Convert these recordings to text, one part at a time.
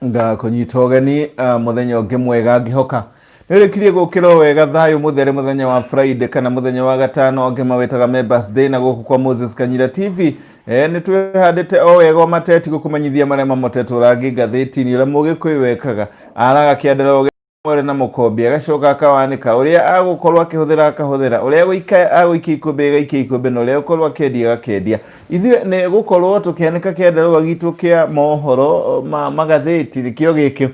Ngakũnyita ũgeni mũthenya ũngĩ mwega ngĩhoka nĩ ũrĩkirie gũkĩra o wega thayũ mũthere mũthenya wa Friday kana mũthenya wa gatano angĩ mawĩtaga Members Day na gũkũ kwa Moses Kanyira TV nĩ twĩhandĩte o wega o mateti gũkũmenyithia marĩa mamotetwo rangi ngathĩti-inĩ ũrĩa mũgĩkũyũ wekaga araga kĩandarũa mwere na mũkombi agacoka akawanĩka ũrĩa agũkorwo akĩhũthĩra akahũthĩra ũrĩa agũikia ikũmbĩ agaikia ikũmbĩ na ũrĩa agũkorwo akĩendia agakĩendia. Ithuĩ nĩ gũkorwo tũkĩanĩka kĩandarũa gitũ kĩa mohoro ma magathĩti nĩkĩo gĩkĩ.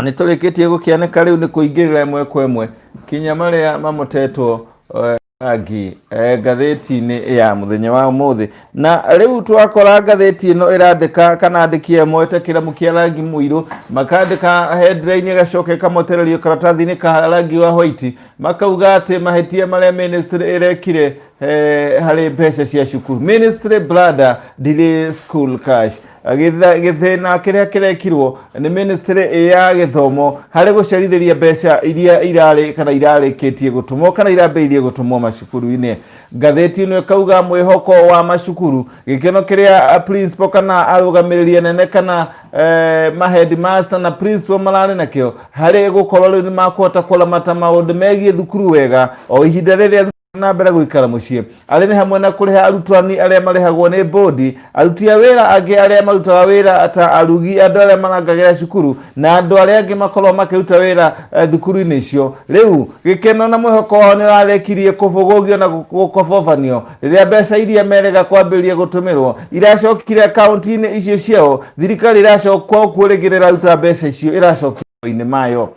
Nĩ tũrĩkĩtie gũkĩanĩka rĩu nĩ kũingĩrĩra ĩmwe kwa ĩmwe kinya marĩa mamotetwo rangi ngathĩti-inĩ ya mũthenya wa ũmũthĩ. Na rĩu twakora ngathĩti ĩno ĩrandĩka kana andĩki aya moete kĩramu kĩa rangi mũirũ makandĩka headline ĩgacoka ĩkamotererio karatathi-inĩ ka rangi wa white makauga atĩ mahĩtia marĩa ministry ĩrekire harĩ mbeca cia cukuru. Ministry blunder delay school cash. Gĩthĩna kĩrĩa kĩrekirwo nĩ ministry ya gĩthomo harĩ gũcerithĩria mbeca iria irarĩ kana irarĩkĩtie gũtũmwo kana irambĩrĩirie gũtũmwo macukuru-inĩ. Ngathĩti ĩno ĩkauga mwĩhoko wa macukuru, gĩkeno kĩrĩa principal kana arũgamĩrĩri anene kana ma headmaster na principal mararĩ nakĩo harĩ gũkorwo rĩu nĩ makũhota kũramata maũndũ megiĩ thukuru wega o ihinda rĩrĩa na mbere gũikara mũciĩ. Arĩ nĩ hamwe na kũrĩha arutani arĩa marĩhagwo nĩ bodi, aruti a wĩra angĩ arĩa marutaga wĩra ta arugi, andũ arĩa marangagĩra cukuru na andũ arĩa angĩ makoragwo makĩruta wĩra thukuru-inĩ icio. Rĩu gĩkeno na mwĩhoko wao nĩ ũrarĩkirie kũbũgũgio na gũkobobanio rĩrĩa mbeca iria merĩga kwambĩrĩria gũtũmĩrwo iracokire akaunti-inĩ icio ciao. Thirikari ĩracoka kuo rĩngĩ ĩraruta mbeca icio ĩracokia inĩ mayo.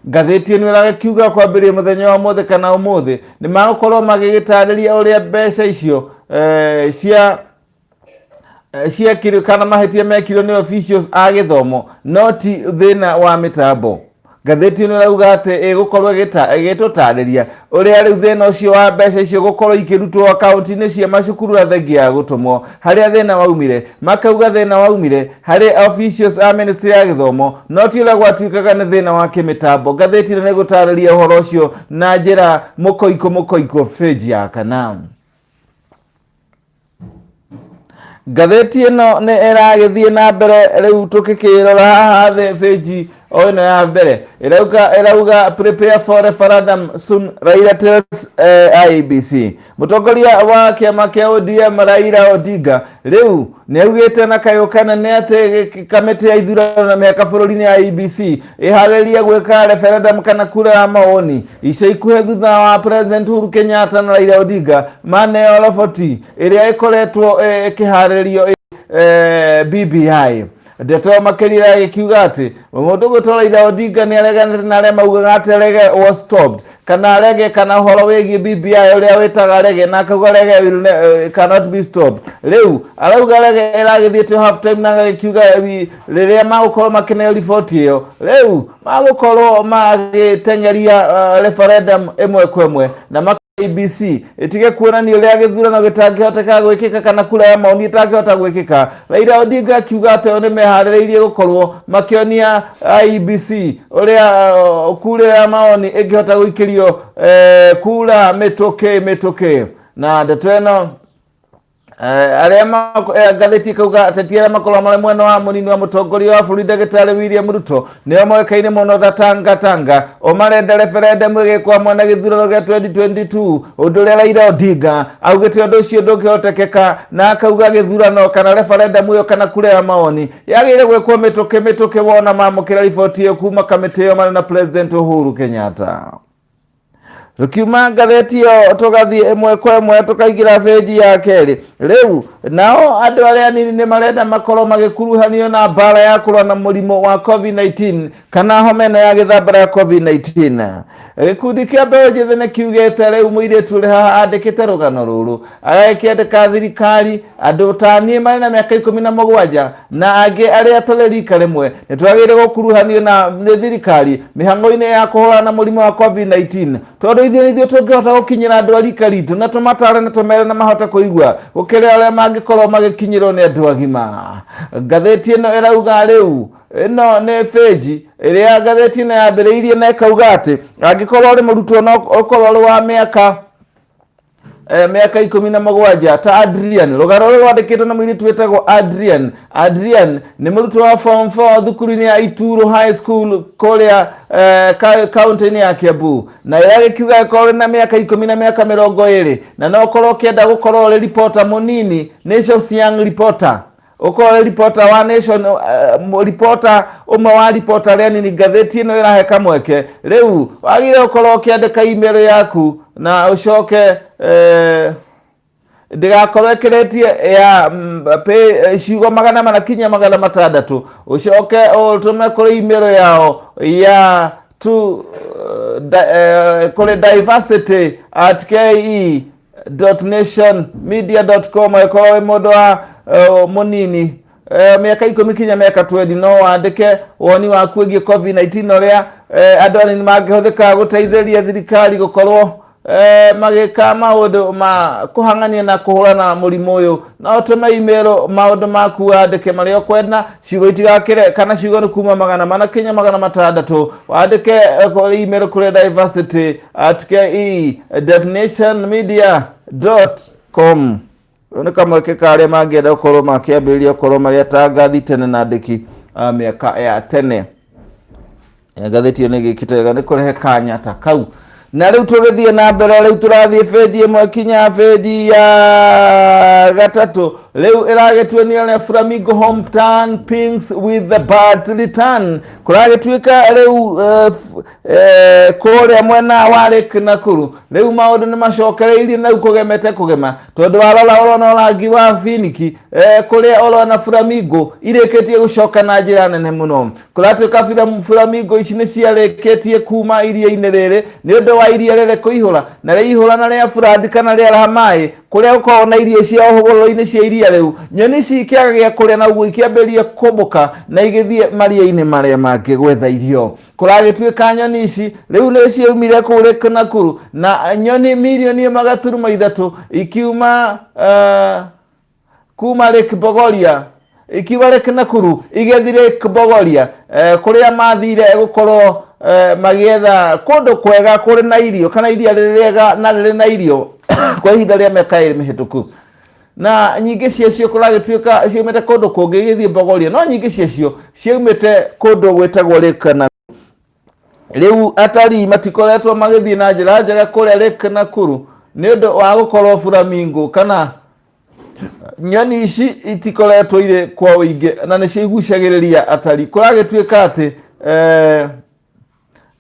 Ngathĩti ĩno ĩragĩkiuga kwambĩrĩria mũthenya wa ũmũthĩ kana ũmũthĩ nĩ magũkorwo magĩgĩtarĩria ũrĩa mbeca icio cia ciekirwo kana mahĩtia mekirwo nĩ officials a gĩthomo no ti thĩna wa mĩtambo. Ngathĩti ĩno ĩrauga atĩ ĩgũkorwo ĩgĩtũtarĩria ũrĩa rĩu thĩna ũcio wa mbeca icio gũkorwo ikĩrutwo akaunti-inĩ cia macukuru na thengia ya gũtũmwo harĩa thĩna waumire. Makauga thĩna waumire harĩ officials a ministry ya gĩthomo no ti ũrĩa gwatuĩkaga nĩ thĩna wa kĩmĩtambo. Ngathĩti ĩno nĩ ĩgũtarĩria ũhoro ũcio na njĩra mũkoiko mũkoiko page ya kana. Ngathĩti ĩno nĩ ĩragĩthiĩ na mbere rĩu tũkĩkĩrora haha thĩ page o ĩno ya mbere ĩrauga prepare for referendum soon Raila tells IEBC. Mũtongoria wa kĩama kĩa ODM Raila Odinga rĩu nĩ augĩte na kayũ kanene atĩ kamĩtĩ ya ithurano na mĩhaka bũrũri-inĩ ya IEBC ĩharĩrie gwĩka referendum kana kura ya mawoni ica ikuhĩ thutha wa President Uhuru Kenyatta na Raila Odinga maneo roboti ĩrĩa ĩkoretwo ĩkĩharĩrio BBI. Ndeto makĩria ĩkiuga atĩ mũndũ gwĩtwo Raila Odinga nĩ areganĩte na arĩa maugaga atĩ Rege was stopped kana Rege kana ũhoro wĩgiĩ BBI ũrĩa wĩtaga Rege na akauga Rege will cannot be stopped. Rĩu arauga Rege ĩragĩthiĩte half time na agagĩkiuga rĩrĩa magũkorwo makĩneo riboti ĩyo rĩu magũkorwo magĩteng'eria referendum ĩmwe kwa ĩmwe na IEBC ĩtige kuonania ũrĩa gĩthurano gĩtangĩhoteka gwĩkĩka kana kura ya maoni ĩtangĩhota gwĩkĩka. Raila Odinga akiuga atĩ o nĩmeharĩrĩirie gũkorwo makĩonia IEBC ũrĩa kura ya maoni ĩngĩhota gũikĩrio kura mĩtũkĩ mĩtũkĩ. Na ndeto ĩno arĩa ngathĩti ĩkauga ateti arĩa makoragwo marĩ mwena wa mũnini wa mũtongoria wa bũrũri ndagĩtarĩ William Ruto nĩo moĩkaine mũno ta Tanga Tanga o marenda referendum ĩgĩkwo hamwe na gĩthurano gĩa 2022 ũndũ ũrĩa Raila Odinga augĩte ũndũ ũcio ndũngĩhotekeka na akauga gĩthurano kana referendum ĩyo kana kura ya mawoni yagĩrĩire gwĩkwo mĩtũkĩ mĩtũkĩ wona mamũkĩra riboti ĩyo kuma kamĩtĩ ĩyo marĩ na President Uhuru Kenyatta. Tũkiuma ngathĩti ĩyo tũgathiĩ ĩmwe kwa ĩmwe tũkaingĩra benji ya kerĩ. Rĩu nao andũ arĩa anini nĩ marenda makorwo magĩkuruhanio na mbara ya kũrũa na mũrimũ wa COVID-19 kana homa ĩno ya gĩthambara ya COVID-19. Gĩkundi kĩa mbeũ njĩthĩ nĩ kiugĩte rĩu mũirĩtu ũrĩ haha andĩkĩte rũgano rũrũ agagĩkĩandĩka thirikari andũ ta niĩ marĩ na mĩaka 17 na angĩ arĩa tũrĩ rika rĩmwe nĩ twagĩrĩire gũkuruhanio na nĩ thirikari mĩhang'o-inĩ ya kũhũrana na mũrimũ wa COVID-19 tondũ ithuĩ nĩ ithuĩ tũngĩhota gũkinyĩra andũ a rika ritũ na tũmatare na tũmere na mahote kũigua gũkĩra ũrĩa mangĩkorwo magĩkinyĩrwo nĩ andũ agima. Ngathĩti ĩno ĩrauga rĩu ĩno nĩ page ĩrĩa ngathĩti ĩno yambĩrĩirie na ĩkauga atĩ angĩkorwo ũrĩ mũrutwo no ũkorwo ũrĩ wa mĩaka Mĩaka 17 ta Adrian, rũgano rũrũ rwandĩkĩtwo na mũirĩtu wĩtagwo Adrian. Adrian nĩ mũrutwo wa form 4 thukuru-inĩ ya Ituru High School kũrĩa kaunti-inĩ ya Kiambu, na ĩragĩkiuga ĩkorwo na mĩaka 10 na mĩaka 20 na no ũkorwo ũkĩenda gũkorwo ũrĩ reporter mũnini, Nation's Young Reporter, ũkorwo ũrĩ reporter wa Nation, reporter ũmwe wa reporter arĩa nini ngathĩti ĩno ĩrahe kamweke. Rĩu wagĩrĩire gũkorwo ũkĩandĩka email yaku na ũcoke ndĩgakorwo ĩkĩrĩtie ya ciugo 400 kinya 600, ũcoke ũtũme kũrĩ email yao ya to kũrĩ diversity@ke.nationmedia.com. Angĩkorwo wĩ mũndũ wa mũnini, mĩaka 10 kinya mĩaka 20, no wandĩke woni waku wĩgiĩ COVID-19, ũrĩa andũ anini mangĩhũthĩka gũteithĩrĩria thirikari gũkorwo magĩka maũndũ ma kũhang'ania na kũhũrana na mũrimũ ũyũ. No ũtũme email maũndũ maku, wandĩke marĩa ũkwenda, ciugo itigakĩre kana ciugo nĩ kuma 400 kinya 600, wandĩke kũrĩ email kũrĩ diversity@ke.nationmedia.com. Rĩu nĩ kamweke ka arĩa mangĩenda gũkorwo makĩambĩrĩria gũkorwo marĩ atangathi tene na andĩki a mĩaka ya tene. Ngathĩti ĩyo nĩ ĩgĩkĩte wega nĩ kũrehe kanya ta kau. Na rĩu tũgĩthiĩ na mbere, rĩu tũrathiĩ benji ĩmwe kinya benji ya gatatũ. Rĩu ĩragĩtuania ũrĩa Flamingo hometown pinks with the bird return. Kũragĩtuĩka rĩu kũrĩa mwena wa Lake Nakuru rĩu maũndũ nĩ macokereirie na rĩu kũgemete kũgema, tondũ warora ũrona rangi wa finiki kũrĩa ũrona flamingo irĩkĩtie gũcoka na njĩra nene mũno. Kũratuĩka flamingo ici nĩ ciarĩkĩtie kuma iria-inĩ rĩrĩ nĩ ũndũ wa iria rĩrĩ kũihũra na rĩihũra na rĩa flood kana rĩaraha maĩ kũrĩa gũkoragwo na irio ciao hũgũrũrũ-inĩ cia iria. Rĩu nyoni ici ikĩaga gĩa kũrĩa na ũguo ikĩambĩrĩria kũmbũka na igĩthiĩ maria-inĩ marĩa mangĩ gwetha irio. Kũragĩtuĩka nyoni ici rĩu nĩ ciaumire kũu Lake Nakuru na nyoni mirioni 1.3 ikiuma kuma Lake Bogoria, ikiuma Lake Nakuru igĩthiĩ Lake Bogoria, kũrĩa mathire gũkorwo magĩetha kũndũ kwega kũrĩ na irio kana iria rĩrĩ rĩega na rĩrĩ na irio kwa ihinda rĩa mĩaka 2 mĩhĩtũku. Na nyingĩ ciacio kũragĩtuĩka ciaumĩte kũndũ kũngĩ igĩthiĩ Bogoria, no nyingĩ ciacio ciaumĩte kũndũ gwĩtagwo Lake Nakuru. Rĩu atarii matikoretwo magĩthiĩ na njĩra njega kũrĩa Lake Nakuru nĩ ũndũ wa gũkorwo flamingo kana nyoni ici itikoretwo irĩ kwa ũingĩ na nĩcio igucagĩrĩria atarii. Kũragĩtuĩka atĩ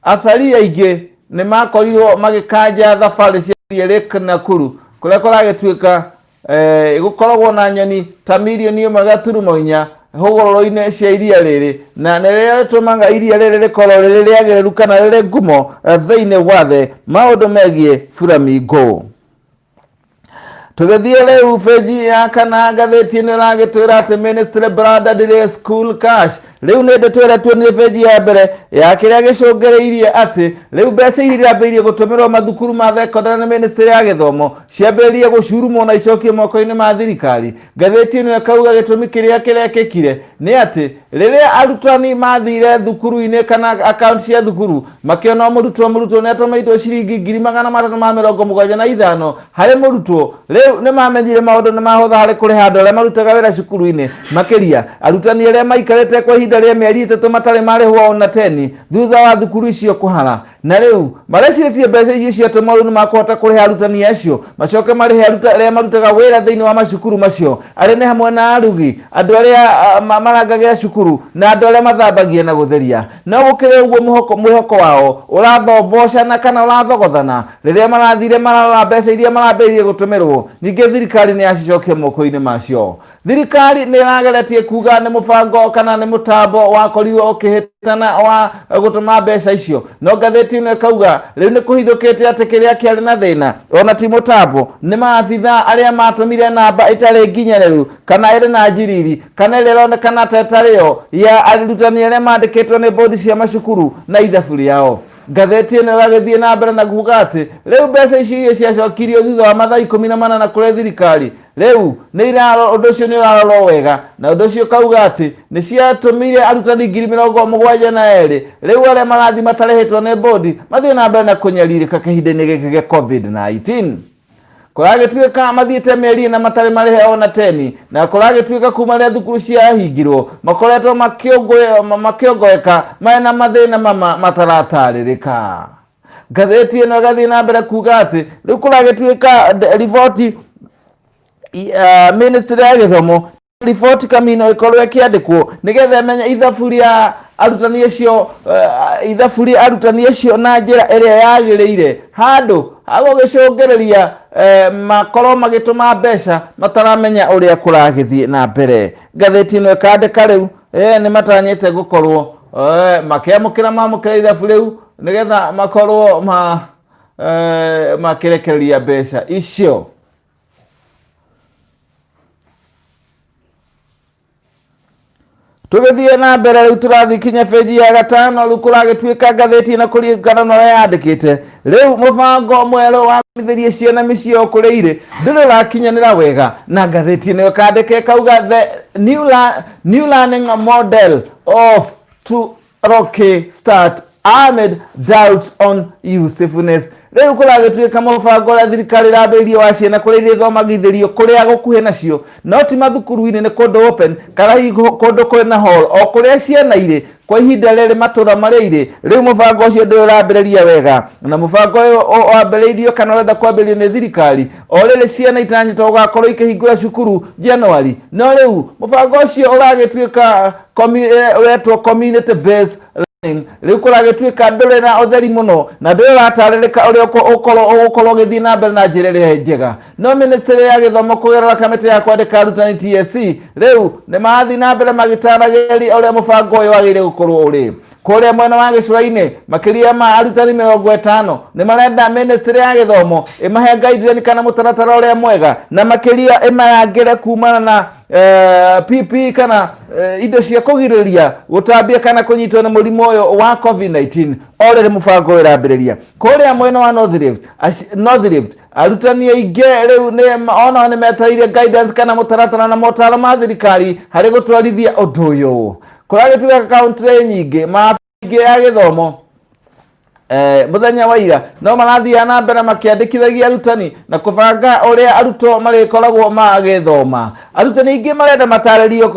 atarii aingĩ nĩ makorirwo magĩkanja thabarĩ cia Lake Nakuru kũrĩa kũragĩtuĩka gũkoragwo na nyoni ta mirioni 1.4 hũgũrũrũ-inĩ cia iria rĩrĩ, na nĩ rĩrĩa rĩtũmaga iria rĩrĩ rĩkorwo rĩrĩ rĩagĩrĩru kana rĩrĩ ngumo thĩinĩ wa thĩ maũndũ megiĩ flamingo. Tũgĩthiĩ rĩu benji ya kana, ngathĩti ĩno ĩragĩtwĩra atĩ ministry brother delay school cash. Rĩu nĩ ndeto ĩrĩa tuonire benji ya mbere ya kĩrĩa gĩcũngĩrĩirie atĩ rĩu mbeca iria irambĩrĩirie gũtũmĩrwo mathukuru ma thekondarĩ nĩ ministry ya gĩthomo ciambĩrĩrie gũcurumwo na icokio moko-inĩ ma thirikari. Ngathĩti ĩno ĩkauga gĩtũmi kĩrĩa kĩrekĩkire nĩ atĩ rĩrĩa arutani mathire thukuru-inĩ kana akaunti cia thukuru, makĩona o mũrutwo nĩ atũmĩirwo ciringi 375,000 harĩ mũrutwo. Rĩu nĩ mamenyire maũndũ nĩ mahũtha harĩ kũrĩha andũ arĩa marutaga wĩra cukuru-inĩ, makĩria arutani arĩa maikarĩte kwa ihinda rĩa mĩeri 3 matarĩ marĩhwo ona teni thutha wa thukuru icio kũhara. Na rĩu marecirĩtie mbeca icio ciatũmwo rĩu nĩ makũhota kũrĩha arutani acio, macoke marĩhe arĩa marutaga wĩra thĩinĩ wa macukuru macio, arĩa nĩ hamwe na arugi, andũ arĩa marangagĩra cukuru na andũ arĩa mathambagia na gũtheria. No gũkĩrĩ ũguo, mwĩhoko wao ũrathombocana kana ũrathogothana rĩrĩa marathire mararora mbeca iria marambĩrĩirie gũtũmĩrwo ningĩ thirikari nĩ yacicokia moko-inĩ macio. Thirikari nĩ ĩrageretie kuga nĩ mũbango kana nĩ mũtambo wakorirwo ũkĩhĩtana wa gũtũma mbeca icio, no ngathĩti ĩno ĩkauga rĩu nĩ kũhithũkĩte atĩ kĩrĩa kĩarĩ na thĩna ona ti mũtambo, nĩ maabitha arĩa matũmire namba ĩtarĩ nginyanĩru kana ĩrĩ na njiriri kana ĩrĩa ĩronekana ta ĩtarĩ yo ya arutani arĩa mandĩkĩtwo nĩ bodi cia macukuru na ithabu rĩao. Ngathĩti ĩno ĩgagĩthiĩ na mbere na kuga atĩ rĩu mbeca icio iria ciacokirio thutha wa mathaa 18 kũrĩ thirikari rĩu nĩ iraro ũndũ ũcio nĩ ũrarorwo wega, na ũndũ ũcio ũkauga atĩ nĩ ciatũmire arutani 72,000 rĩu arĩa marathiĩ matarĩhĩtwo nĩ bodi mathiĩ na mbere na kũnyarirĩka kahinda-inĩ gĩkĩ gĩa COVID-19. Kũragĩtuĩka mathiĩte mĩeri ĩna matarĩ marĩhe ona teni, na kũragĩtuĩka kuma rĩrĩa thukuru ciahingirwo makoretwo makĩongoeka marĩ na mathĩna mama mataratarĩrĩka. Ngathĩti ĩno ĩgathiĩ na mbere kuga atĩ rĩu kũragĩtuĩka riboti ministry ya gĩthomo riboti kamino ĩkorwo ĩkĩandĩkwo nĩgetha ĩmenye ithabu rĩa arutani acio, ithabu rĩa arutani acio na njĩra ĩrĩa yagĩrĩire, handũ ha gũgĩcũngĩrĩria makorwo magĩtũma mbeca mataramenya ũrĩa kũragĩthiĩ na mbere. Ngathĩti ĩno ĩkandĩka rĩu nĩ matanyĩte gũkorwo makĩamũkĩra mamũkĩra ithabu rĩu nĩgetha makorwo makĩrekereria mbeca icio. Tũgĩthiĩ na mbere rĩu tũrathiĩ kinya benji ya gatano. Rĩu kũragĩtuĩka ngathĩti ĩno kũringana na ũrĩa yandĩkĩte, rĩu mũbango mwerũ wa kũmithĩria ciana mĩciĩ o kũrĩa irĩ ndũrĩ ũrakinyanĩra wega, na ngathĩti ĩno ĩkandĩka ĩkauga the new learning model of to rocky start amid doubts on usefulness. Rĩu kũragĩtuĩka mũbango ũrĩa thirikari ĩrambĩrĩirie wa ciana kũrĩa irĩthomagithĩrio kũrĩa gũkuhĩ nacio, no ti mathukuru-inĩ, nĩ kũndũ open kana hihi kũndũ kũrĩ na hall o kũrĩa ciana irĩ kwa ihinda rĩrĩ matũra marĩa irĩ. Rĩu mũbango ũcio ndũrĩ ũrambĩrĩria wega, na mũbango ũyũ wambĩrĩirio kana ũrenda kwambĩrĩrio nĩ thirikari o rĩrĩ ciana itanyĩtwo gũgakorwo ikĩhingũra cukuru January, no rĩu mũbango ũcio ũragĩtuĩka ũretwo community based learning. Rĩu kũragĩtuĩka ndũrĩ na ũtheri mũno na ndũrĩ ũratarĩrĩka ũrĩa ũgũkorwo ũgĩthiĩ na mbere na njĩra ĩrĩa njega. No ministry ya gĩthomo kũgerera kamĩtĩ ya kwandĩka arutani TSC rĩu nĩ marathiĩ na mbere magĩtaragĩria ũrĩa mũbango ũyũ wagĩrĩire gũkorwo ũrĩ. Kũrĩa mwena wa gĩcũa-inĩ makĩria ma arutani 50 nĩ marenda ministry ya gĩthomo ĩmahe guideline kana mũtaratara ũrĩa mwega, na makĩria ĩmarangĩre kumana na PP kana indo cia kũgirĩrĩria gũtambia kana kũnyitwo nĩ mũrimũ ũyũ wa COVID-19 o rĩrĩ mũbango ũyũ ũrambĩrĩria. Kũrĩa mwena wa North Rift, North Rift arutani aingĩ rĩu onao nĩ metereire guidance kana mũtaratara na motaro ma thirikari harĩ gũtwarithia ũndũ ũyũ. Kũragĩtuĩka kaũntĩ nyingĩ maingĩ ya gĩthomo mũthenya wa ira no marathiaga na mbere makĩandĩkithagia arutani na kũbanga ũrĩa arutwo marĩkoragwo magĩthoma. Arutani aingĩ marenda matarĩrio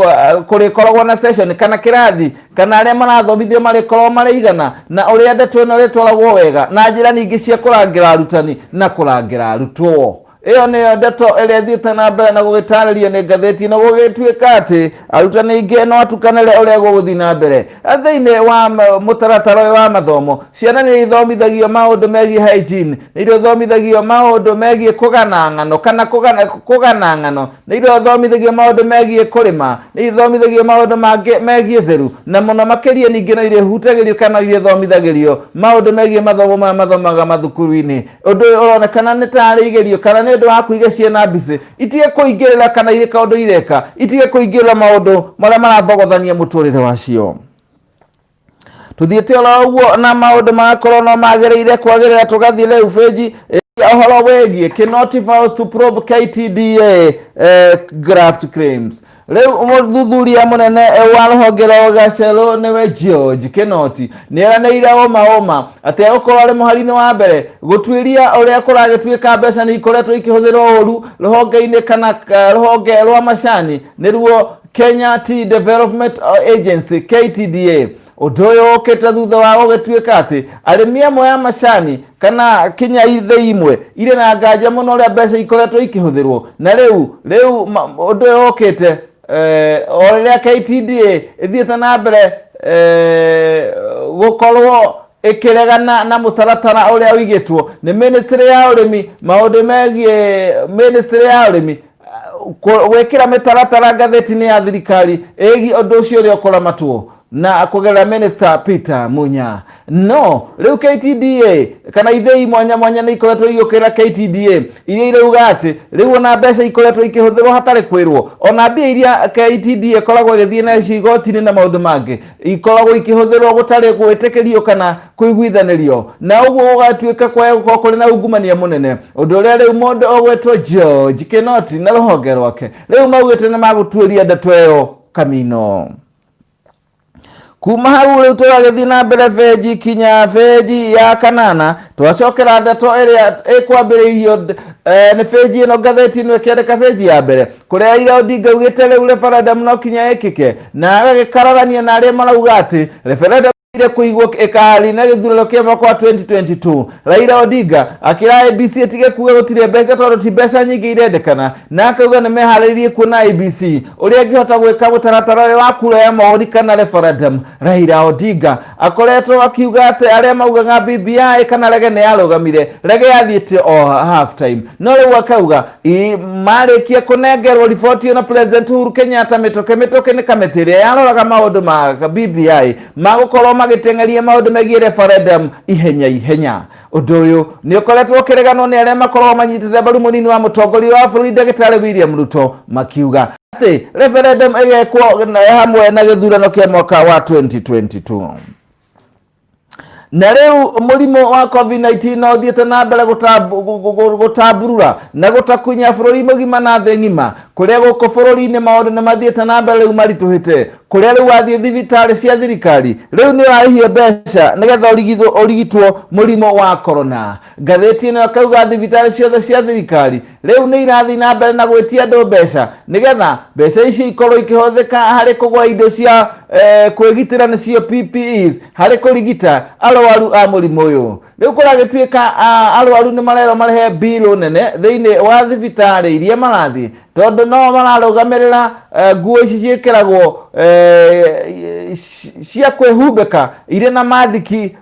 kũrĩkoragwo na session kana kĩrathi kana arĩa marathomithio marĩkoragwo marĩ igana, na ũrĩa ndeto ĩno ĩrĩtwaragwo wega na njĩra nyingĩ cia kũrangĩra arutani na kũrangĩra arutwo. Ĩyo nĩyo ndeto ĩrĩa ĩthiĩte na mbere na gũgĩtarĩrio nĩ ngathĩti ĩno, gũgĩtuĩka atĩ arutani aingĩ no atukanĩre ũrĩa gũgũthiĩ na mbere thĩinĩ wa mũtaratara ũyũ wa mathomo. Ciana nĩ ithomithagio maũndũ megiĩ hygiene, nĩ ithomithagio maũndũ megiĩ kũgana ng'ano kana kũgana ng'ano, nĩ ithomithagio maũndũ megiĩ kũrĩma, nĩ ithomithagio maũndũ mangĩ megiĩ theru, na mũno makĩria ningĩ no irĩhutagĩrio kana irĩthomithagĩrio maũndũ megiĩ mathomo maya mathomaga mathukuru-inĩ. Ũndũ ũyũ ũronekana nĩ tarĩ igerio kana nĩ ũndũ wa kũiga ciana mbicĩ itige kũingĩrĩra kana irĩ kaũndũ ireka itige kũingĩrĩra maũndũ marĩa marathogothania mũtũrĩre wacio. Tũthiĩte oro ũguo na maũndũ magakorwo no magĩrĩire kwagĩrĩra. Tũgathiĩ rĩu benji ũhoro wĩgiĩ Kinoti vows to probe KTDA graft claims. Rĩu mũthuthuria mũnene wa rũhonge rwa Gacerũ nĩwe George Kinoti nĩ eranĩire ũma ũma atĩ egũkorwo arĩ mũhari-inĩ wa mbere gũtuĩria ũrĩa kũragĩtuĩka mbeca nĩ ikoretwo ikĩhũthĩrwo ũru rũhonge-inĩ kana rũhonge rwa macani nĩruo Kenya Tea Development Agency KTDA. Ũndũ ũyũ ũkĩte thutha wa gũgĩtuĩka atĩ arĩmi amwe a macani kana kinya ithĩ imwe irĩ na nganja mũno ũrĩa mbeca ikoretwo ikĩhũthĩrwo, na rĩu ũndũ ũyũ ũkĩte o rĩrĩa KTDA ĩthiĩte na mbere gũkorwo ĩkĩregana na mũtaratara ũrĩa ũigĩtwo nĩ ministry ya ũrĩmi, maũndũ megiĩ ministry ya ũrĩmi gwĩkĩra mĩtaratara ngathĩti-inĩ ya thirikari ĩgiĩ ũndũ ũcio ũrĩa ũkũramatwo na kũgerera Minister Peter Munya. No rĩu KTDA kana ithĩi mwanya mwanya nĩ ikoretwo igĩũkĩrĩra KTDA iria irauga atĩ rĩu ona mbeca ikoretwo ikĩhũthĩrwo hatarĩ kwĩrwo, ona mbia iria KTDA ĩkoragwo ĩgĩthiĩ nacio igoti-inĩ na maũndũ mangĩ ikoragwo ikĩhũthĩrwo gũtarĩ gwĩtĩkĩrio kana kũiguithanĩrio, na ũguo gũgatuĩka kwaya gũkorwo kũrĩ na ungumania mũnene, ũndũ ũrĩa rĩu mũndũ ũgwĩtwo George Kinoti na rũhonge rwake rĩu maugĩte nĩ magũtuĩria ndeto ĩyo kamino. Kuma hau rĩu tũgagĩthiĩ na mbere benji kinya benji ya kanana, twacokera ndeto ĩrĩa ĩkwambĩrĩirio nĩ benji ĩno ngathĩti ĩno ĩkĩandĩka benji ya mbere kũrĩa Raila Odinga augĩte rĩu referendum no kinya ĩkĩke, na agagĩkararania na arĩa marauga atĩ referendum ire kũigwo ĩkahari na gĩthurano kĩa mwaka wa 2022. Raila Odinga akĩra IEBC ĩtige kuga gũtirĩ mbeca tondũ ti mbeca nyingĩ irendekana, na akauga nĩ meharĩrĩirie kuona IEBC ũrĩa ĩngĩhota gwĩka mũtaratara ũrĩa wa kura ya mawoni kana referendum. Raila Odinga akoretwo akiuga atĩ arĩa maugaga BBI kana rege nĩ yarũgamire, rege yathiĩte o half time, no rĩu akauga marĩkia kũnengerwo riboti ĩno President Uhuru Kenyatta mĩtũkĩ mĩtũkĩ nĩ kamĩtĩ ĩrĩa yaroraga maũndũ ma BBI magũkorwo magĩteng'eria maũndũ megiĩ referendum ihenya ihenya. Ũndũ ũyũ nĩ ũkoretwo ũkĩreganwo nĩ arĩa makoragwo manyitĩte mbaru mũnini wa mũtongoria wa bũrũri ndagĩtarĩ William Ruto, makiuga atĩ referendum ĩgekwo hamwe na gĩthurano kĩa mwaka wa 2022. Na rĩu mũrimũ wa COVID-19 no ũthiĩte na mbere gũtamburura na gũtakunya bũrũri mũgima na thĩ ng'ima, kũrĩa gũkũ bũrũri-inĩ maũndũ nĩ mathiĩte na mbere rĩu maritũhĩte, kũrĩa rĩu wathiĩ thibitarĩ cia thirikari rĩu nĩ ũrarĩhio mbeca nĩgetha ũrigitwo mũrimũ wa corona. Ngathĩti ĩno ĩkauga thibitarĩ ciothe cia thirikari rĩu nĩ irathiĩ na mbere na gwĩtia andũ mbeca nĩgetha mbeca icio ikorwo ikĩhũthĩka harĩ kũgũra indo cia kwĩgitĩra nĩcio PPEs harĩ kũrigita arwaru a mũrimũ ũyũ. Rĩu kũragĩtuĩka arwaru nĩ marerwo marĩhe bill nene thĩinĩ wa thibitarĩ iria marathiĩ, tondũ no mararũgamĩrĩra nguo ici ciĩkĩragwo cia kwĩhumbĩka irĩ na mathiki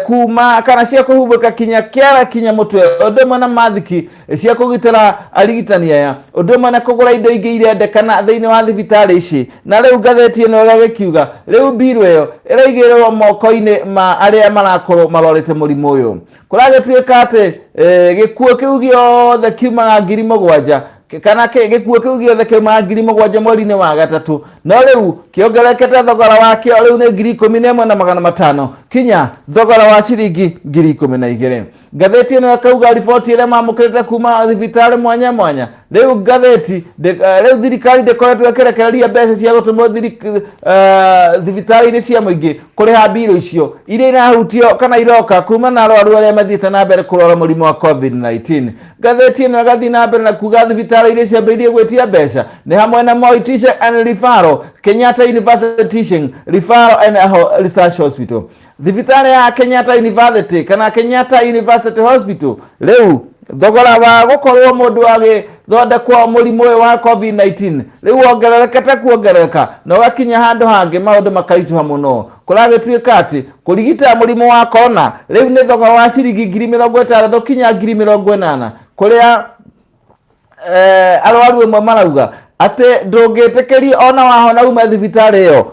kuma kana cia kwĩhumbĩka kinya kĩara kinya mũtwe, ũndũ ũmwe na mathiki cia kũgitĩra arigitani aya, ũndũ ũmwe na kũgũra indo ingĩ irendekana thĩinĩ wa thibitarĩ ici. Na rĩu ngathĩti ĩno ĩgagĩkiuga rĩu mbirũ ĩyo ĩraigĩrĩrwo moko-inĩ ma arĩa marakorwo marwarĩte mũrimũ ũyũ. Kũragĩtuĩka atĩ gĩkuũ kĩu gĩothe kiumaga 7,000 kana gĩkuũ kĩu gĩothe kiumaga 7,000 mweri-inĩ wa gatatũ, no rĩu kĩongererekete thogora wakĩo rĩu nĩ 11,500 kinya thogora wa ciringi 12,000. Ngathĩti ĩno ĩkauga riboti ĩrĩa mamũkĩrĩte kuma thibitarĩ mwanya mwanya, rĩu ngathĩti rĩu thirikari ndĩkoretwo ĩkĩrekereria mbeca cia gũtũmwo thibitarĩ-inĩ cia mũingĩ kũrĩha mbirũ icio iria irahutio kana iroka kuma na arwaru arĩa mathiĩte na mbere kũrwara mũrimũ wa COVID-19. Ngathĩti ĩno ĩgathiĩ na mbere na kuga thibitarĩ iria ciambĩrĩirie gwĩtia mbeca nĩ hamwe na Moi Teaching and Referral, Kenyatta University Teaching Referral and Research Hospital. Thibitarĩ ya Kenyatta University kana Kenyatta University Hospital, rĩu thogora wa gũkorwo mũndũ agĩthondekwo mũrimũ ũyũ wa COVID-19 rĩu wongererekete kuongerereka na ũgakinya handũ hangĩ maũndũ makaritũha mũno. Kũragĩtuĩka atĩ kũrigita mũrimũ wa corona rĩu nĩ thogora wa ciringi 60,000 kinya 80,000, kũrĩa arwaru amwe marauga atĩ ndũngĩtĩkĩrio ona wahona ume thibitarĩ ĩyo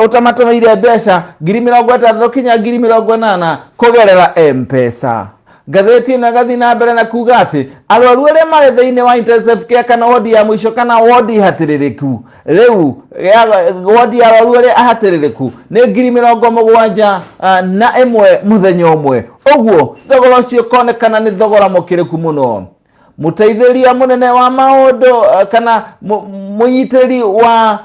ũtamatũmĩire mbeca 60,000 kinya 80,000 kũgerera M-Pesa. Ngathĩti ĩno ĩgathiĩ na mbere na kuga atĩ arwaru arĩa marĩ thĩinĩ wa intensive care kana wodi ya mũico kana wodi hatĩrĩrĩku, rĩu wodi ya arwaru arĩa ahatĩrĩrĩku nĩ 71,000 mũthenya ũmwe. Ũguo thogora ũcio ũkonekana nĩ thogora mũkĩrĩku mũno. Mũteithĩrĩria mũnene wa maũndũ kana mũnyitĩrĩri wa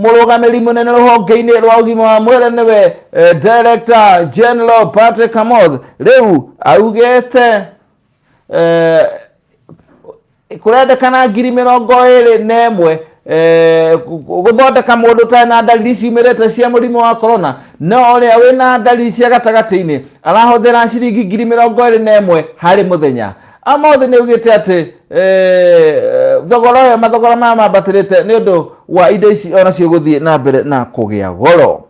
mũrũgamĩrĩri mũnene rũhonge-inĩ rwa ũgima wa mwĩrĩ nĩwe Director General Patrick Amoth rĩu augĩte kũrendekana 21,000 gũthondeka mũndũ ũtarĩ na ndariri ciumĩrĩte cia mũrimũ wa corona, no ũrĩa wĩna ndariri cia gatagatĩ-inĩ arahũthĩra ciringi 21,000 harĩ mũthenya. Amoth nĩ augĩte atĩ thogora ũyũ, mathogora maya mambatĩrĩte nĩ ũndũ wa indo ici onacio gũthiĩ na mbere na kũgĩa goro.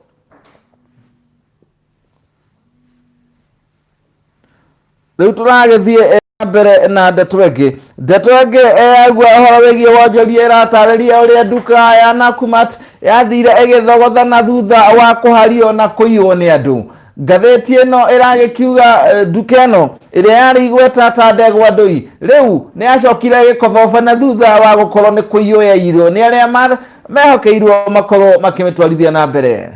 Rĩu tũragĩthiĩ mbere na ndeto ĩngĩ. Ndeto ĩngĩ yaigua ũhoro wĩgiĩ wonjoria ĩratarĩria ũrĩa nduka ya Nakumatt yathire ĩgĩthogothana thutha wa kũhario na kũiywo nĩ andũ. Ngathĩti ĩno ĩragĩkiuga nduka ĩno ĩrĩa yarĩ igweta ta ndegwa ndũi rĩu nĩ yacokire ĩgĩkobobana thutha wa gũkorwo nĩ kũiywo yaiyirwo nĩ arĩa mehokeirwo makorwo makĩmĩtwarithia na mbere.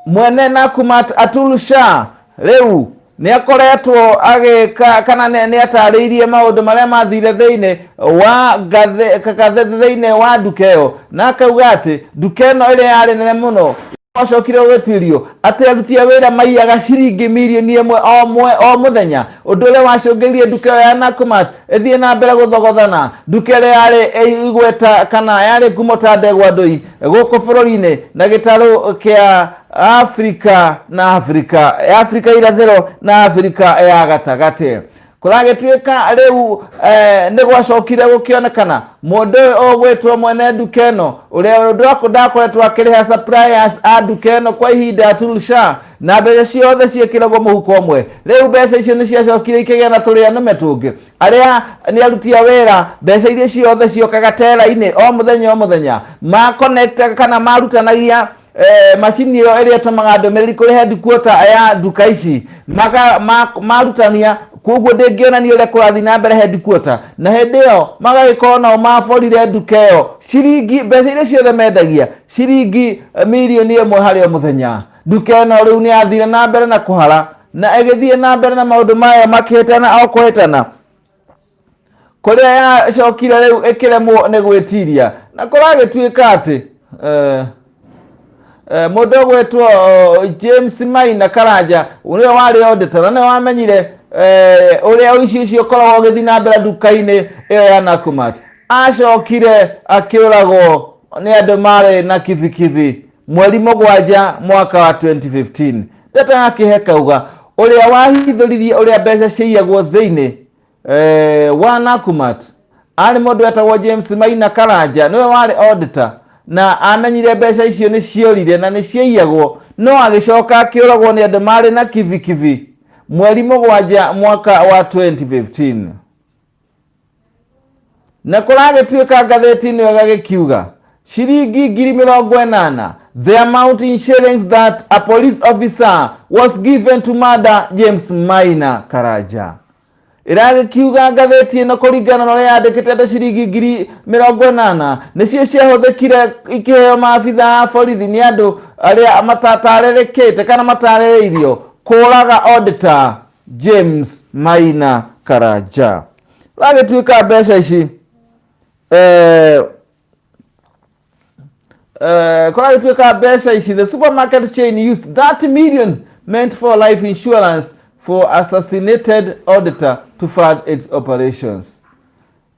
Mwene Nakumatt Atul Shah rĩu Nĩ akoretwo agĩka kana nĩ atarĩirie maũndũ marĩa mathire thĩinĩ wa ngathĩ thĩinĩ wa nduka ĩyo, na akauga atĩ nduka ĩno ĩrĩa yarĩ nene mũno gwacokire gũgĩtuĩrio atĩ aruti a wĩra maiyaga ciringi mirioni ĩmwe o mwe o mũthenya, ũndũ ũrĩa wacũngĩrĩirie nduka ĩyo ya Nakumatt ĩthiĩ na mbere gũthogothana. Nduka ĩrĩa yarĩ igweta kana yarĩ ngumo ta ndegwa ndũi gũkũ bũrũri-inĩ na gĩtarũ kĩa Afrika na Afrika Afrika irathĩro na Afrika ya gatagatĩ. Kũragĩtuĩka rĩu nĩ gwacokire gũkĩonekana mũndũ ũyũ ũgwĩtwo mwene nduka ĩno, ũrĩa ũndũ ndakoretwo akĩrĩha suppliers a nduka ĩno kwa ihinda, Atul Shah, na mbeca ciothe ciĩkĩragwo mũhuko ũmwe. Rĩu mbeca icio nĩ ciacokire ikĩgĩa na tũrĩa nũme tũngĩ arĩa nĩ aruti a wĩra. Mbeca iria ciothe ciokaga tera-inĩ o mũthenya o mũthenya ma connect kana marutanagia macini ĩyo ĩrĩa ĩtũmaga ndũmĩrĩri kũrĩ headquarter ya nduka ici marutania, koguo ndĩngĩonania ũrĩa kũrathiĩ na mbere headquarter. Na hĩndĩ ĩyo magagĩkorwo nao maborire nduka ĩyo ciringi, mbeca iria ciothe mendagia, ciringi mirioni 1 harĩ o mũthenya. Nduka ĩno rĩu nĩ yathire na mbere na kũhara na ĩgĩthiĩ na mbere na maũndũ mayo makĩhĩtana o kũhĩtana, kũrĩa yacokire rĩu ĩkĩremwo nĩ gwĩtiria. Na kũragĩtuĩka atĩ mũndũ ũgwĩtwo James Maina Karanja, ũrĩa warĩ auditor na nĩwe wamenyire ũrĩa ũici ũcio ũkoragwo ũgĩthiĩ na mbere nduka-inĩ ĩyo ya Nakumatt, acokire akĩũragwo nĩ andũ marĩ na kibikibi mweri 7 mwaka wa 2015. Ndeto ya kĩhe kauga ũrĩa wahithũririe ũrĩa mbeca ciaiyagwo thĩinĩ wa Nakumatt arĩ mũndũ wetagwo James Maina Karanja, nĩwe warĩ auditor na amenyire mbeca icio nĩ ciorire na nĩ ciaiyagwo, no agĩcoka akĩũragwo nĩ andũ marĩ na kibikibi mweri 7 mwaka wa 2015. Na kũragĩtuĩka ngathĩti ĩno ĩgagĩkiuga ciringi 80,000, the amount in shillings that a police officer was given to murder James Maina Karanja. Ĩragĩkiuga ngathĩti ĩno, kũringana na ũrĩa yandĩkĩte atĩ ciringi 80,000 nĩcio ciahũthĩkire ikĩheo maabitha a borithi nĩ andũ arĩa matatarĩrĩkĩte kana matarĩrĩirio kũraga auditor James Maina Karanja. Ragĩtuĩka mbeca ici kũragĩtuĩka mbeca ici, the supermarket chain used 30 million meant for life insurance for assassinated auditor to fund its operations.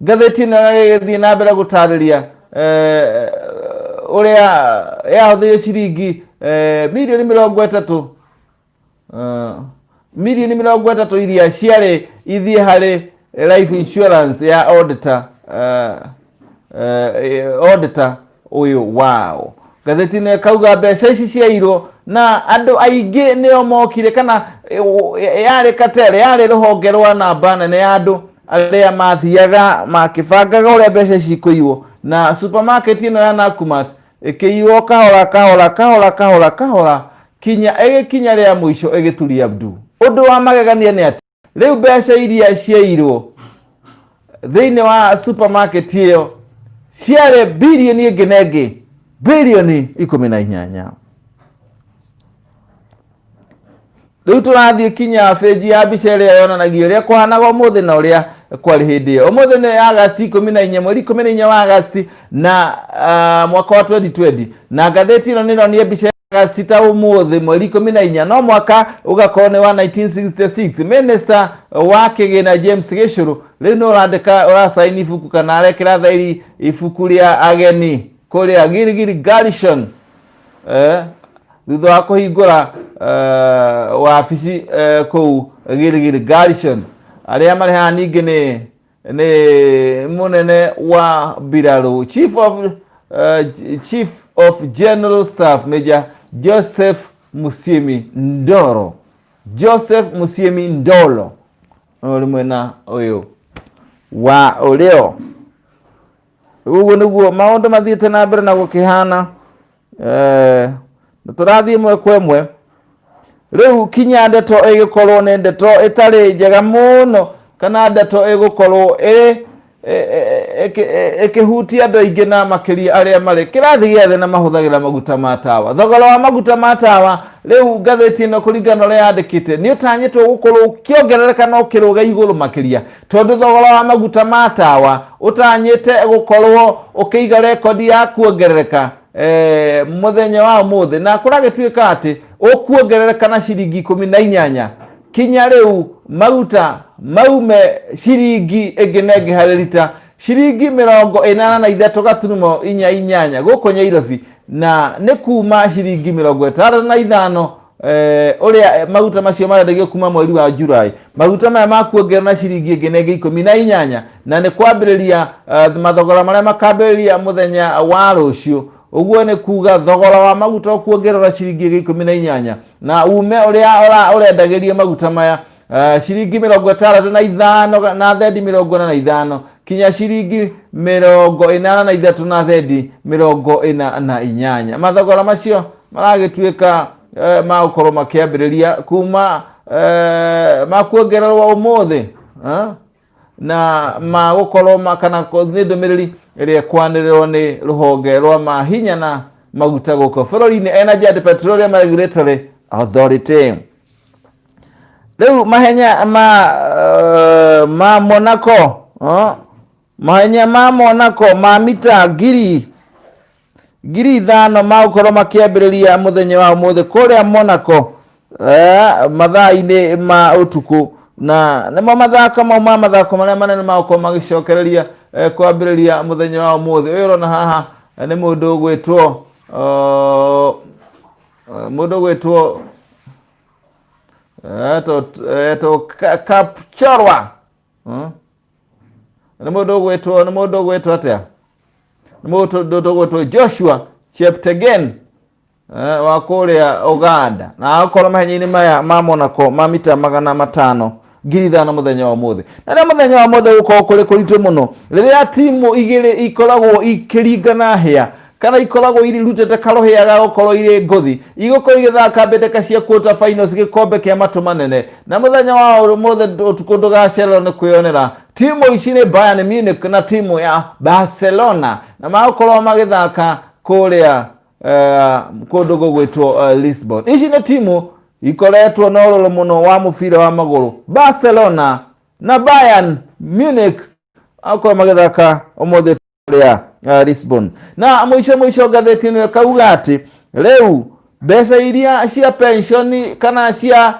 Ngathĩti ĩno ĩgĩthiĩ na mbere gũtarĩria ũrĩa yahũthĩrire ciringi mirioni 30, mirioni 30 iria ciarĩ ithiĩ harĩ life insurance ya auditor ũyũ wao. Ngathĩti ĩno ĩkauga mbeca ici ciairwo na andũ aingĩ nĩo mokire kana yarĩ katere, yarĩ rũhonge rwa namba nene ya andũ arĩa mathiaga makĩbangaga ũrĩa mbeca ici ikũiywo, na supermarket ĩno ya Nakumatt ĩkĩiywo kahora kahora kahora kahora kahora kinya ĩgĩkinya rĩa mũico ĩgĩturia ndu. Ũndũ wa magegania nĩ atĩ rĩu mbeca iria ciairwo thĩinĩ wa supermarket ĩyo ciarĩ birioni ĩngĩ na ĩngĩ, birioni 18. Rĩu tũrathiĩ kinya benji ya mbica ĩrĩa yonanagia ũrĩa kũhanaga ũmũthĩ na ũrĩa kwarĩ hĩndĩ ĩyo. Ũmũthĩ nĩ Agasti 14, mweri 14 wa Agasti na mwaka wa 2020, na ngathĩti ĩno nĩ ĩronia mbica ya Agasti ta ũmũthĩ mweri 14, no mwaka ũgakorwo nĩ wa 1966. Minister wa kĩgĩna James Gĩcũrũ rĩu nĩ ũrandĩka, ũracaini ibuku kana arekĩra thairi ibuku rĩa ageni kũrĩa Gilgil Garrison thutha wa kũhingũra wabici kũu Gilgil Garrison. Arĩa marĩ haha ningĩ nĩ mũnene wa mbirarũ, chief of general staff Major Joseph Musiemi Ndoro, Joseph Musiemi Ndolo ũrĩ mwena ũyũ wa ũrĩo. Ũguo nĩguo maũndũ mathiĩte na mbere na gũkĩhana. Na tũrathiĩ ĩmwe kwa ĩmwe rĩu kinya ndeto ĩgĩkorwo nĩ ndeto ĩtarĩ njega mũno kana ndeto ĩgũkorwo ĩrĩ Ĩkĩhutia andũ aingĩ na makĩria arĩa marĩ kĩrathi gĩa thĩ na mahũthagĩra maguta ma tawa. Thogora wa maguta ma tawa rĩu ngathĩti ĩno kũringana na ũrĩa yandĩkĩte nĩ ũtanyĩtwo gũkorwo ũkĩongerereka na ũkĩrũga igũrũ makĩria tondũ thogora wa maguta ma tawa ũtanyĩte gũkorwo ũkĩiga rekondi ya kuongerereka mũthenya wa ũmũthĩ na kũragĩtuĩka atĩ ũkuongerereka na ciringi 18 kinya rĩu maguta maume ciringi ĩngĩ na ĩngĩ harĩ rita ciringi 83.48 gũkũ Nyairobi na nĩ kuma ciringi 65 ũrĩa maguta macio marendagio kuma mweri wa Julai. Maguta maya makuongerera na ciringi ĩngĩ na ĩngĩ 18 na nĩ kwambĩrĩria mathogora marĩa makambĩrĩria mũthenya wa rũciũ. Ũguo nĩ kuga thogora wa maguta ũkuongerera ciringi ĩngĩ 18 na ume ũrĩa ũrendagĩria maguta maya ciringi 65 na thendi 45 kinya ciringi 83 na thendi 48. Mathogora macio maragĩtuĩka ma gũkorwo makĩambĩrĩria kuma makuongererwo ũmũthĩ na magũkorwo kana nĩ ndũmĩrĩri ĩrĩa ĩkwanĩrĩrwo nĩ rũhonge rwa mahinya na maguta gũkũ bũrũri-inĩ, Energy and Petroleum Regulatory Authority. Rĩu mahenya ma Monaco, mahenya ma Monaco ma mita 5,000 magũkorwo makĩambĩrĩria mũthenya wa ũmũthĩ kũrĩa Monaco mathaa-inĩ ma ũtukũ na nĩmo mathako mau ma mathako marĩa manene magũkorwo magĩcokereria kwambĩrĩria mũthenya wa ũmũthĩ. Ũyũ ũrona haha nĩ mũndũ ũgwĩtwo mũndũ ũgwĩtwo etwo Kapchorwa. Nĩ mũndũ ũgwĩtwo, nĩ mũndũ ũgwĩtwo atĩa? Nĩ mũndũ ũgwĩtwo Joshua Cheptegei wa kũrĩa Uganda na akorwo mahenya-inĩ maya ma Monaco ma mita 500 5,000 mũthenya wa ũmũthĩ. Na rĩrĩa mũthenya wa ũmũthĩ gũkorwo kũrĩ kũritũ mũno rĩrĩa timu igĩrĩ ikoragwo ikĩringana hĩa kana ikoragwo irutĩte karũhĩa ga gũkorwo irĩ ngũthi igũkorwo igĩthaka mbĩtĩka cia quarter finals gĩkombe kĩa matũ manene na mũthenya wa ũmũthĩ ũtukũ ndũgacererwo nĩ kwĩyonera timu ici nĩ Bayern Munich na timu ya Barcelona na magũkorwo magĩthaka kũrĩa kũndũ gũgwĩtwo Lisbon. Ici nĩ timu ikoretwo na ũrũrũ mũno wa mũbira wa magũrũ, Barcelona na Bayern Munich akorwo magĩthaka ũmũthĩ kũrĩa Lisbon. Na mũico mũico ngathĩti ĩno ĩkauga atĩ rĩu mbeca iria cia pensioni kana cia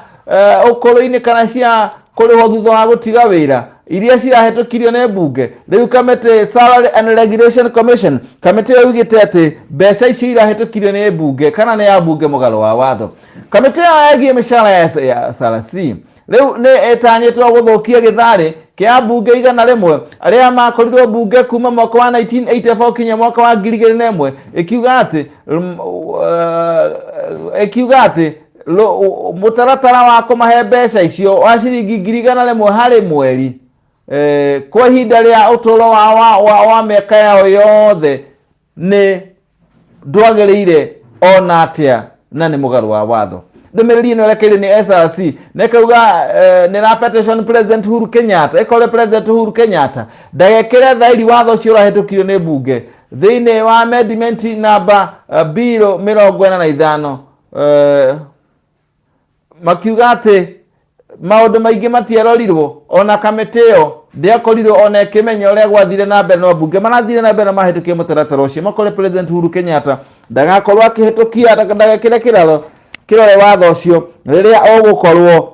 ũkũrũ-inĩ kana cia kũrĩhwo thutha wa gũtiga wĩra iria cirahĩtũkirio nĩ mbunge rĩu kamĩtĩ Salary and Regulation Commission, kamĩtĩ ĩyo yugĩte atĩ mbeca icio irahĩtũkirio nĩ mbunge kana nĩ ya mbunge mũgarũ wa watho. Kamĩtĩ ĩyo ĩgiĩ mĩcara ya SRC rĩu nĩ ĩtanyĩtwo gũthũkia gĩtharĩ kĩa mbunge 100 arĩa makorirwo mbunge kuma mwaka wa 1984 kinya mwaka wa 2001, ĩkiuga atĩ mũtaratara wa kũmahe mbeca icio wa ciringi 100,000 harĩ mweri kwa ihinda rĩa ũtũũro wa mĩaka yao yothe nĩ ndwagĩrĩire ona atĩa na nĩ mũgarũ wa watho. Ndũmĩrĩri ĩno ĩrekeire nĩ SRC na ĩkauga nĩ ra petition President Uhuru Kenyatta, ĩkore President Uhuru Kenyatta ndagekĩre thairi watho ũcio ũrahĩtũkirio nĩ mbunge thĩinĩ wa amendment namba bill 45, makiuga atĩ maũndũ maingĩ matiarorirwo ona kamĩtĩ ĩyo ndĩakorirwo ona ĩkĩmenya ũrĩa gwathire na mbere, no mbunge marathire na mbere na mahĩtũkia mũtaratara ũcio. Makore President Uhuru Kenyatta ndagakorwo akĩhĩtũkia, ndagekĩre kĩraro kĩrore watho ũcio rĩrĩa ũgũkorwo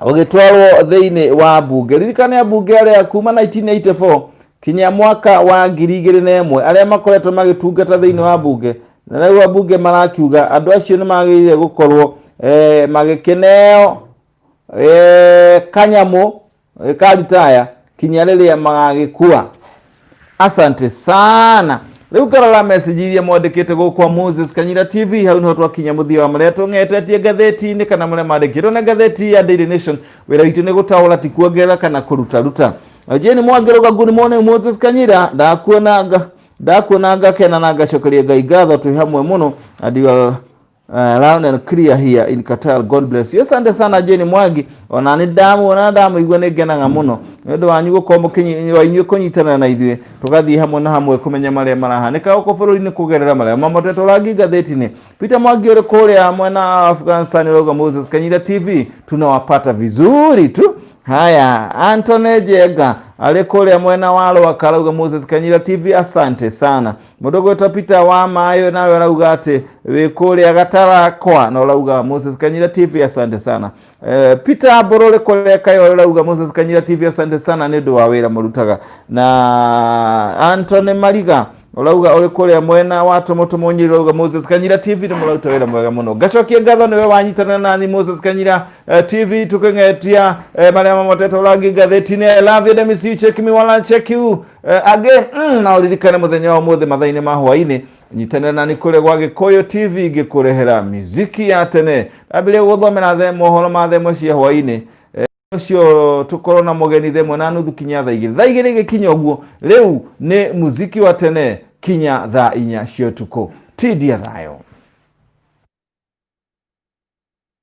ũgĩtwarwo thĩinĩ wa mbunge. Ririkana ambunge arĩa kuma 1984 kinya mwaka wa 2001 arĩa makoretwo magĩtungata thĩinĩ wa mbunge, na rĩu ambunge marakiuga andũ acio nĩ magĩrĩire gũkorwo magĩkĩneo kanyamũ ka ritaya kinya rĩrĩa magagĩkua. Asante sana. Rĩu ngarora message iria mwandĩkĩte gũkũ kwa Moses Kanyira TV. Hau niho twakinya mũthia wa marĩa tũng'etetie ngathĩti-inĩ kana marĩa mandĩkĩtwo na ngathĩti ya Daily Nation. Wĩra witũ nĩ gũtaũra, ti kuongerera kana kũrutaruta. Jane Mwangeruga, good morning Moses Kanyira, ndakuona ngakena na ngacokeria Ngai ngatho, twĩ hamwe mũno and you are Loud and clear here in Qatar. God bless you. Asante sana Jane Mwangi. Ona nĩ ndamuona ndamũigua nĩ ngenaga mũno nĩ ũndũ wanyu gũkorwo mũkĩnyi wa inyuĩ kũnyitanĩra na ithuĩ tũgathiĩ hamwe na hamwe kũmenya marĩa marahanĩka gũkũ bũrũri-inĩ kũgerera marĩa mamotetwo rangi ngathĩti-inĩ. Peter Mwangi ũrĩ kũrĩa mwena wa Afghanistan ũrauga Moses Kanyira TV tunawapata vizuri tu. Haya, Anthony Jenga arĩ kũrĩa mwena wa Rwaka arauga Moses Kanyira TV asante sana. Mũndũ ũgwĩtwo Peter wa Mayo nawe arauga atĩ wĩ kũrĩa Gatarakwa na ũrauga Moses Kanyira TV asante sana. Peter Mborore kũrĩa Kayore ũrauga Moses Kanyira TV asante sana nĩ ũndũ wa wĩra mũrutaga. Na Anthony Mariga ũrauga ũrĩ kũrĩa mwena wa Tomotomo Nyeri ũrauga Moses Kanyira TV nĩ mũraruta wĩra mwega mũno. Ngacokia ngatho nĩwe wanyitanĩra nani Moses Kanyira TV tukĩng'etia marĩa mamotetwo rangi ngathĩti-inĩ. I love you, let me see you, check me while I check you again. Na ũririkane mũthenya wa ũmũthĩ mathaa-inĩ ma hwaĩ-inĩ nyitanĩra nani kũrĩa gwa Gĩkũyũ TV ngĩkũrehera miziki ya tene. Ndambĩrĩria gũthomera mohoro ma themo cia hwaĩ-inĩ ũcio tũkorwo na mũgeni themwe na nuthu kinya thaa igĩrĩ. Thaa igĩrĩ igĩkinya ũguo rĩu nĩ muziki wa tene kinya thaa inya cia ũtukũ. Tindia thayũ.